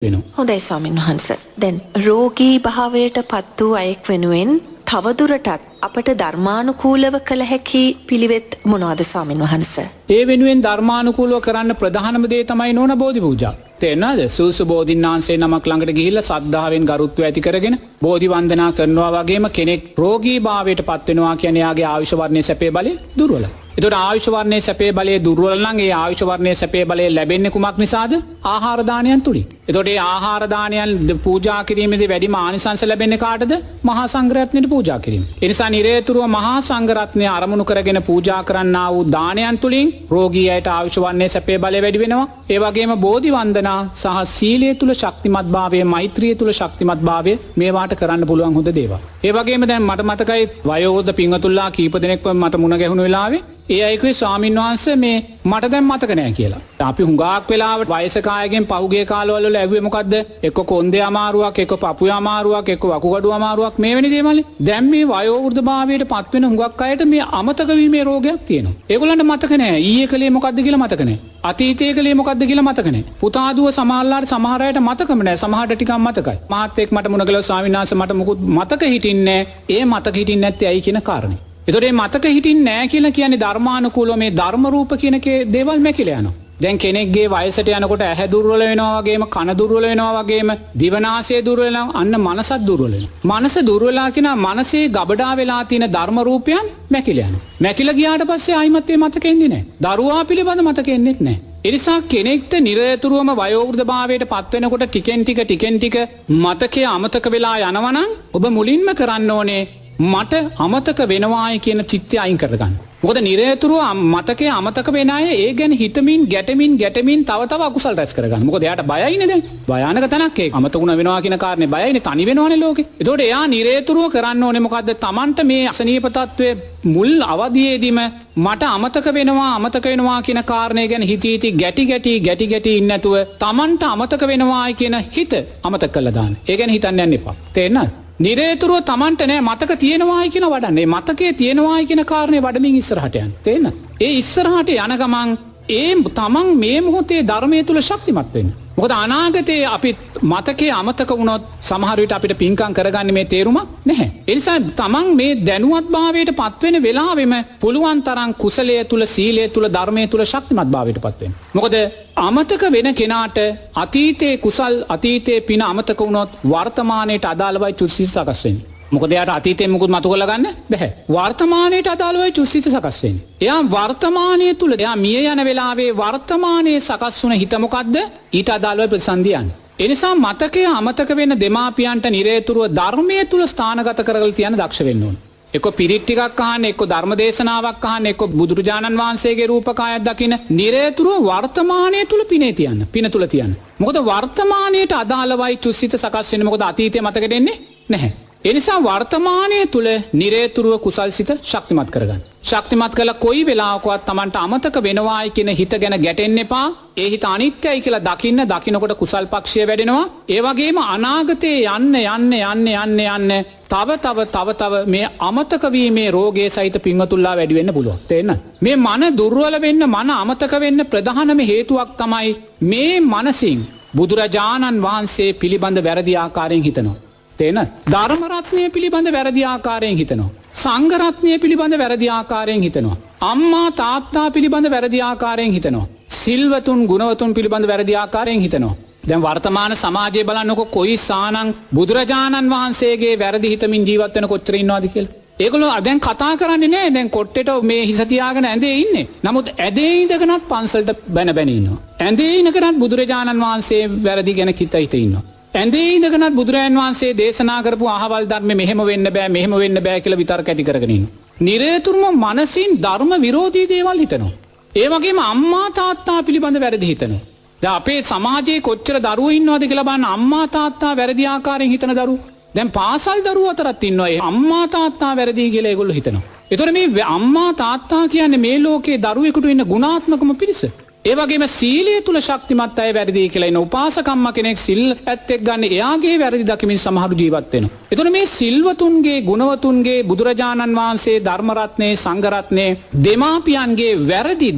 වෙනවා. හොඳයි ස්වාමීන් වහන්ස. දැන් රෝගී භාවයට පත් වූ අයෙක් වෙනුවෙන් තවදුරටත් අපට ධර්මානුකූලව කළ හැකි පිළිවෙත් මොනවද ස්වාමීන් වහන්ස? ඒ වෙනුවෙන් ධර්මානුකූලව කරන්න ප්‍රධානම දේ තමයි නෝන බෝධි පූජා. තේරෙනවද? සූසු බෝධින් වහන්සේ නමක් ළඟට ගිහිල්ලා සද්ධාවෙන් ගරුත්වය ඇති කරගෙන බෝධි වන්දනා කරනවා වගේම කෙනෙක් රෝගී භාවයට පත් වෙනවා කියන්නේ එයාගේ ආයුෂ වර්ණයේ සැපේ බලය දුර්වලයි. එතකොට ආයුෂ වර්ණයේ සැපේ බලය දුර්වල නම් ඒ ආයුෂ වර්ණයේ සැපේ බලය ලැබෙන්නේ කුමක් නිසාද? ආහාර දානයන් තුලින්. එතකොට ඒ ආහාර දානයන් පූජා කිරීමේදී වැඩිම ආනිසංස ලැබෙන්නේ කාටද? මහා සංඝරත්නයට පූජා කිරීම. ඒ නිසා නිරේතුරුව මහා සංඝරත්නය අරමුණු කරගෙන පූජා කරන්නා වූ දානයන් තුලින් රෝගී අයට ආයුෂ වර්ණයේ සැපේ බලය වැඩි වෙනවා. ඒ වගේම බෝධි වන්දනා සහ සීලය තුල ශක්තිමත් භාවය, මෛත්‍රිය තුල ශක්තිමත් භාවය මේවාට කරන්න පුළුවන් හොඳ දේවල්. ඒ වගේම දැන් මට මතකයි වයෝවෘද්ධ පින්වතුන්ලා කීප දෙනෙක්ව මට මුණ ගැහුණු වෙලාවේ ඒ අය කිව්වේ ස්වාමින් වහන්සේ මේ මට දැන් මතක නෑ කියලා. අපි හුඟක් වෙලාවට වයසක අයගෙන් පහුගිය කාලවල වල ඇහුවේ මොකද්ද? එක්ක කොන්දේ අමාරුවක්, එක්ක පපුවේ අමාරුවක්, එක්ක වකුගඩු අමාරුවක් මේ වෙන දේවල්නේ. දැන් මේ වයෝවෘද්ධ භාවයට පත් වෙන හුඟක් අයට මේ අමතක වීමේ රෝගයක් තියෙනවා. ඒගොල්ලන්ට මතක නෑ ඊයේ කලේ මොකද්ද කියලා මතක නෑ. අතීතයේ කලේ මොකද්ද කියලා මතක නෑ. පුතා දුව සමහරලාට සමහර අයට මතකම නෑ. සමහරට ටිකක් මතකයි. මාත් එක්ක මට මුණ ගැහුවා ස්වාමීන් වහන්සේ මට මොකුත් මතක හිටින්නේ නෑ. ඒ මතක හිටින්නේ නැත්තේ ඇයි කියන කාරණේ. එතකොට මේ මතක හිටින්නේ නෑ කියලා කියන්නේ ධර්මානුකූලව මේ ධර්ම රූප කියන දේවල් මැකිලා යනවා. දැන් කෙනෙක්ගේ වයසට යනකොට ඇහැ දුර්වල වෙනවා වගේම කන දුර්වල වෙනවා වගේම දිවනාසය දුර්වල වෙනවා, අන්න මනසත් දුර්වල වෙනවා. මනස දුර්වලා කියනා මනසේ ගබඩා වෙලා තියෙන ධර්ම රූපයන් මැකිලා යනවා. මැකිලා ගියාට පස්සේ ආයිමත් ඒ මතක එන්නේ නෑ. දරුවා පිළිබඳ මතක එන්නේත් නෑ. ඒ නිසා කෙනෙක්ට නිරතුරුවම වයෝවෘද්ධ භාවයට පත් වෙනකොට ටිකෙන් ටික ටිකෙන් ටික මතකය අමතක වෙලා යනවා නම් ඔබ මුලින්ම කරන්න ඕනේ මට අමතක වෙනවායි කියන චිත්තය අයින් කරගන්න. මොකද නිරතුරුව මතකය අමතක වෙන අය ඒ ගැන හිතමින් ගැටමින් ගැටමින් තව තව අකුසල් රැස් කරගන්න. මොකද එයාට බයයිනේ දැන්. භයානක තැනක් ඒක. අමතක වුණ වෙනවා කියන කාරණේ බයයිනේ, තනි වෙනවනේ ලෝකේ. ඒතකොට එයා නිරතුරුව කරන්න ඕනේ මොකද්ද? Tamanට මේ අසනීප තත්වයේ මුල් අවධියේදීම මට අමතක වෙනවා අමතක වෙනවා කියන කාරණේ ගැන හිතී හිතී ගැටි ගැටි ගැටි ගැටි ඉන්නේ නැතුව Tamanට අමතක වෙනවායි කියන හිත අමතක කරලා දාන්න. ඒ ගැන හිතන්න යන්න එපා. තේරෙනවද? නිරේතුරුව Tamanට නෑ මතක තියෙනවායි කියන වඩන්න. මේ මතකයේ තියෙනවායි කියන කාරණේ වඩමින් ඉස්සරහට යන්න. තේරෙනවද? ඒ ඉස්සරහට යන ගමන් ඒ තමන් මේ මොහොතේ ධර්මයේ තුල ශක්තිමත් වෙන්න. මොකද අනාගතයේ අපි මතකයේ අමතක වුණොත් සමහර විට අපිට පින්කම් කරගන්න මේ තේරුමක් නැහැ. ඒ නිසා තමන් මේ දැනුවත් භාවයට පත් වෙන වෙලාවෙම පුළුවන් තරම් කුසලය තුල, සීලය තුල, ධර්මයේ තුල ශක්තිමත් භාවයට පත් වෙන්න. මොකද අමතක වෙන කෙනාට අතීතයේ කුසල්, අතීතයේ පින අමතක වුණොත් වර්තමානයට අදාළවයි චුතිසිත සකස් වෙන්නේ. මොකද එයාට අතීතයෙන් මුකුත් මතු කරලා ගන්න බැහැ. වර්තමානයට අදාළවයි චුතිසිත සකස් වෙන්නේ. එයා වර්තමානයේ තුල එයා මිය යන වෙලාවේ වර්තමානයේ සකස් වුණ හිත මොකද්ද? ඊට අදාළවයි ප්‍රතිසන්දිය යන්නේ. ඒ නිසා මතකය අමතක වෙන දෙමාපියන්ට නිරේතුරුව ධර්මයේ තුල ස්ථානගත කරගලා තියන්න දක්ෂ වෙන්න ඕන. එක්ක පිරිත් ටිකක් අහන්න, එක්ක ධර්ම දේශනාවක් අහන්න, එක්ක බුදුරජාණන් වහන්සේගේ රූපකායක් දකින්න නිරේතුරුව වර්තමානයේ තුල පිනේ තියන්න, පින තුල තියන්න. මොකද වර්තමානයට අදාළවයි චුස්සිත සකස් වෙන්නේ. මොකද අතීතය මතකෙට එන්නේ නැහැ. ඒ නිසා වර්තමානයේ තුල නිරේතුරුව කුසල් සිත ශක්තිමත් කරගන්න. ශක්තිමත් කළා කොයි වෙලාවකවත් Tamanට අමතක වෙනවායි කියන හිත ගැන ගැටෙන්න එපා. ඒ හිත අනිත්‍යයි කියලා දකින්න, දකින්නකොට කුසල් පක්ෂය වැඩෙනවා. ඒ වගේම අනාගතේ යන්න යන්න යන්න යන්න යන්න තව තව තව තව මේ අමතක වීමේ රෝගයේ සහිත පින්වතුන්ලා වැඩි වෙන්න පුළුවන්. තේරෙනවද? මේ මන දුර්වල වෙන්න, මන අමතක වෙන්න ප්‍රධානම හේතුවක් තමයි මේ මනසින් බුදුරජාණන් වහන්සේ පිළිබඳ වැරදි ආකාරයෙන් හිතනවා. තේරෙනවද? ධර්ම රත්නය පිළිබඳ වැරදි ආකාරයෙන් හිතනවා. සංඝ රත්නය පිළිබඳ වැරදි ආකාරයෙන් හිතනවා. අම්මා තාත්තා පිළිබඳ වැරදි ආකාරයෙන් හිතනවා. සිල්වතුන් ගුණවතුන් පිළිබඳ වැරදි ආකාරයෙන් හිතනවා. දැන් වර්තමාන සමාජයේ බලන්නකො කොයි සානං බුදුරජාණන් වහන්සේගේ වැරදි හිතමින් ජීවත් වෙන කොච්චර ඉන්නවද කියලා. ඒගොල්ලෝ දැන් කතා කරන්නේ නෑ. දැන් කොට්ටේට මේ හිස තියාගෙන ඇඳේ ඉන්නේ. නමුත් ඇඳේ ඉඳගෙනත් පන්සලට බැන බැන ඉන්නවා. ඇඳේ ඉඳගෙනත් බුදුරජාණන් වහන්සේ වැරදි ගැන හිත හිත ඉන්නවා. ඇඳේ ඉඳගෙනත් බුදුරජාණන් වහන්සේ දේශනා කරපු අහවල් ධර්මෙ මෙහෙම වෙන්න බෑ, මෙහෙම වෙන්න බෑ කියලා විතර්ක ඇති කරගෙන ඉන්නවා. නිරේතුරුම මනසින් ධර්ම විරෝධී දේවල් හිතනවා. ඒ වගේම අම්මා තාත්තා පිළිබඳ වැරදි හිතනවා. දැන් අපේ සමාජයේ කොච්චර දරුවෝ ඉන්නවද කියලා බලන්න. අම්මා තාත්තා වැරදි ආකාරයෙන් හිතන දරුවෝ. දැන් පාසල් දරුවෝ අතරත් ඉන්නවා ඒ අම්මා තාත්තා වැරදි කියලා ඒගොල්ලෝ හිතනවා. ඒතකොට මේ අම්මා තාත්තා කියන්නේ මේ ලෝකේ දරුවෙකුට ඉන්න ගුණාත්මකම පිරිස. ඒ වගේම සීලය තුල ශක්තිමත් අය වැරදි කියලා ඉන්න උපාසකම්ම කෙනෙක් සිල් ඇත්තෙක් ගන්න එයාගේ වැරදි දකිමින් සමහරු ජීවත් වෙනවා. එතකොට මේ සිල්වතුන්ගේ ගුණවතුන්ගේ බුදුරජාණන් වහන්සේ ධර්ම රත්නයේ සංඝ රත්නයේ දෙමාපියන්ගේ වැරදි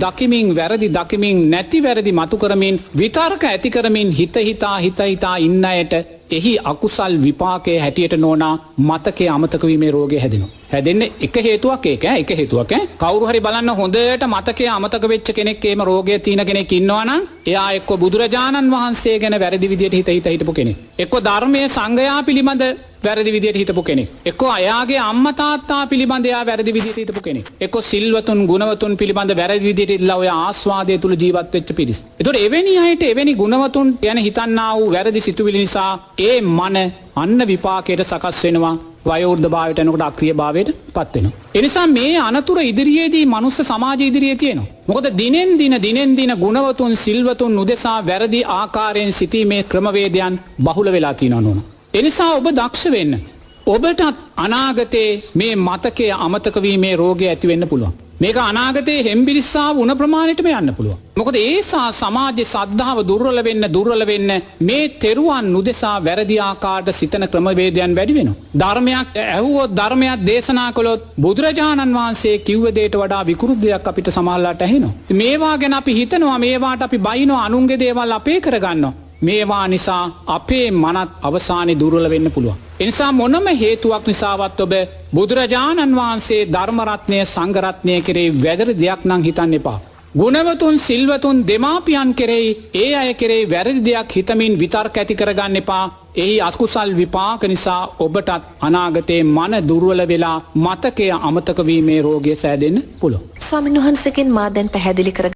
දකිමින් නැති වැරදි මතු කරමින් විතර්ක ඇති කරමින් හිත හිතා ඉන්න අයට එහි අකුසල් විපාකයේ හැටියට නෝනා මතකයේ අමතක වීමේ රෝගය හැදෙනවා. හැදෙන්න එක හේතුවක් ඒක ඈ එක හේතුවක් ඈ. කවුරු හරි බලන්න හොඳට මතකයේ අමතක වෙච්ච කෙනෙක් එහෙම රෝගය තියෙන කෙනෙක් ඉන්නවා නම් එයා එක්ක බුදුරජාණන් වහන්සේ ගැන වැරදි විදියට හිත හිත හිටපු කෙනෙක්. එක්ක ධර්මයේ සංඝයා පිළිබඳ වැරදි විදියට හිටපු කෙනෙක්. එක්ක අයාගේ අම්මා තාත්තා පිළිබඳ එයා වැරදි විදියට හිටපු කෙනෙක්. එක්ක සිල්වතුන් ගුණවතුන් පිළිබඳ වැරදි විදියට ඉట్లా ඔය ආස්වාදය තුල ජීවත් වෙච්ච පිරිස. ඒතකොට එවැනි අයට එවැනි ගුණවතුන් ගැන හිතන්නා වූ වැරදි සිතුවිලි නිසා ඒ මන අන්න විපාකයට සකස් වෙනවා. වයෝවෘද්ධ භාවයට යනකොට අක්‍රිය භාවයට පත් වෙනවා. ඒ නිසා මේ අනතුර ඉදිරියේදී මනුස්ස සමාජය ඉදිරියේ තියෙනවා. මොකද දිනෙන් දින ගුණවතුන් සිල්වතුන් උදෙසා වැරදි ආකාරයෙන් සිටීමේ ක්‍රමවේදයන් බහුල වෙලා තියෙනවා නෝනා. එනිසා ඔබ දක්ෂ වෙන්න. ඔබටත් අනාගතේ මේ මතකය අමතක වීමේ රෝගය ඇති වෙන්න පුළුවන්. මේක අනාගතේ හෙම්බිරිස්සා වුණ ප්‍රමාණයටම යන්න පුළුවන්. මොකද ඒසා සමාජයේ සද්ධාව දුර්වල වෙන්න මේ තෙරුවන් උදෙසා වැරදි ආකාරයට සිතන ක්‍රමවේදයන් වැඩි වෙනවා. ධර්මයක් ඇහුවොත් ධර්මයක් දේශනා කළොත් බුදුරජාණන් වහන්සේ කිව්ව දෙයට වඩා විකෘති දෙයක් අපිට සමහරලාට ඇහෙනවා. මේවා ගැන අපි හිතනවා, මේවාට අපි බයිනවා, අනුන්ගේ දේවල් අපේ කරගන්නවා. මේවා නිසා අපේ මනත් අවසානයේ දුර්වල වෙන්න පුළුවන්. ඒ නිසා මොනම හේතුවක් නිසාවත් ඔබ බුදුරජාණන් වහන්සේ ධර්ම රත්නය සංඝ රත්නය කෙරෙහි වැරදි දෙයක් නම් හිතන්න එපා. ගුණවතුන් සිල්වතුන් දෙමාපියන් කෙරෙහි ඒ අය කෙරෙහි වැරදි දෙයක් හිතමින් විතර්ක ඇති කරගන්න එපා. එහි අකුසල් විපාක නිසා ඔබටත් අනාගතයේ මන දුර්වල වෙලා මතකය අමතක වීමේ රෝගය සෑදෙන්න පුළුවන්. ස්වාමීන් වහන්සේගෙන් මා දැන් පැහැදිලි කර